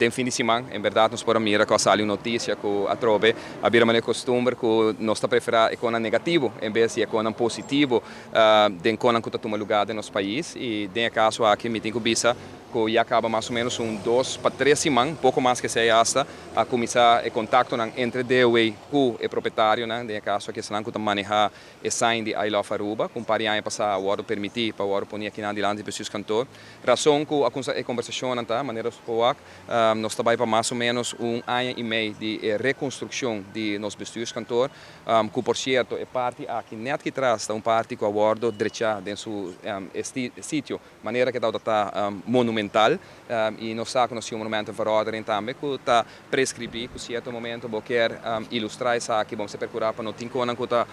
Den fin di siman, en berdad, nos por a mira cu a sali un noticia cu atrobe a bira manera costumber cu nos ta prefera e cosnan negativo en bes di e cosnan positivo den cosnan cu ta tuma lugar den nos pais. Y den e caso aki mi tin cu bisa cu ya caba mas o menos un 2 pa 3 siman, poco mas cu esey hasta, a cuminsa e contactonan entre DOW cu e propietarionan, den e caso aki esnan cu ta maneha e sign di I Love Aruba, cu un par di aña pasa a wordo permiti pa wordo poni aki dilanti bestuurskantoor. Rason cu e conversacion ta, manera cu nos ta bay pa mas o menos un aña y mey di reconstruccion di nos bestuurskantoor, cu por cierto, e parti aki net aki tras ta un parti cu a wordo drecha den su sitio, manera cu ta monumental, y nos sa cu nos tin un monumentenverordening tambe cu ta prescribi cu cierto momento bo kier ilustra esaki, bo percura pa no tin cu ta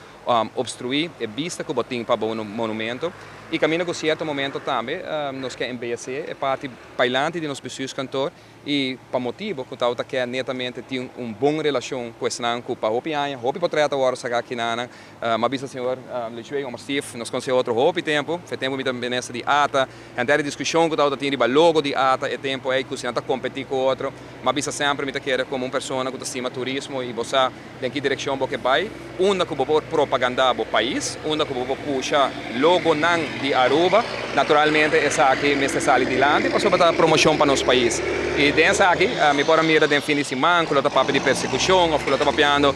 obstrui e bista cu bo tin pa un monumento. Y caminda cu cierto momento tambe nos kier embeyece e parti padilanti di nos bestuurskantoor y pa motibo cu ta kier netamente tin un bon relacion cu esnan cu pa hopi aña, hopi portret awor saca aki na m'a bisa señor Lejué, Omar Steve, nos conoce otro hopi tempo, fe tempo mi tambe nessa di ATA, e discusion cu ta tin riba logo di ATA, e tempo ey cu nan ta competi cu otro. M'a bisa semper, mi ta kere como un persona cu ta stima turismo y bo sa den ki direccion bo kier bay, unda cu bo por propaganda bo pais, unda cu bo por pusha logonan di Aruba, naturalmente esaki mester sali dilanti pa ta promocion pa nos pais. Y den esaki, mi por a mira den fin di siman, cu ta papia di persecucion, of cu ta papiando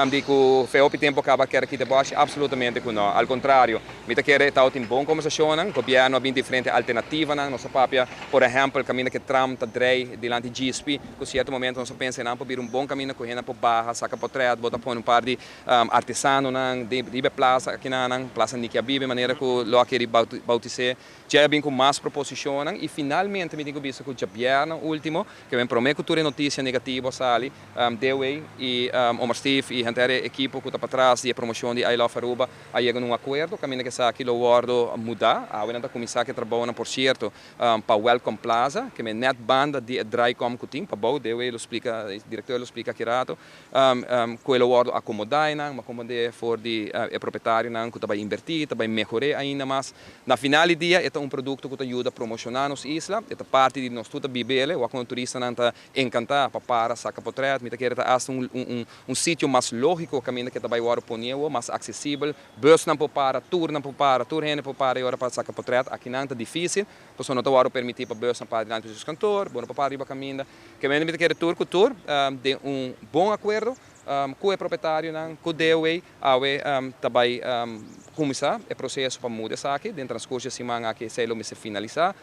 di cu fe hopi tempo caba kier kita borchi, absolutamente cu no. Al contrario, mi ta kere ta tin bon conversacion, gobierno a bin diferente alternativanan, nos a papia, por ehempel, caminda cu tram ta drei dilanti GSP, cu cierto momento nos a pensa nan por un bon caminda cu hende por baha, saca portret, bo ta pone un par di artesanonan di riba plaza aki na Plaza Nicky Habibi, manera cu lo a kere bautisa. Ya bin cu mas proposicion y finalmente mi tin cu bisa cu diabierna ultimo, cu bin prome cu tur noticia negativo sali, DOW y Omar Steve y henter e ekipo cu ta patras di promocion di I Love Aruba a yega na un acuerdo, caminda cu esaki lo wordo muda. Awe nan ta cuminsa cu trabou, por cierto, pa Welcome Plaza, cu ta net banda di Draicom cu tin, pa bou, DOW lo splica, e director lo splica aki rato, cu lo wordo acomoda nan, acomoda for di e propietarionan cu ta bay inverti, ta bay mehora ainda mas. Na final di dia, e ta un producto cu ta yuda promociona nos isla, e ta parti di nos tur bibele, o cu turistanan ta encanta pa para, saca portret, mi ta kere ta hasta un sitio mas logico, caminda cu ta bay wordo poni, mas accesibel, busnan por para, tournan por para, tur hende por para y ora pa saca portret. Aki nan ta dificil, pasobra no ta wordo permiti pa busnan para dilanti di kantoor, bon pa para riba caminda. Cu mi ta kere tur cu tur, di un bon acuerdo, cu e propietarionan, cu DOW, awe tambe cuminsa e proceso pa muda esaki, den transcurso di siman aki esey lo mester finalisa.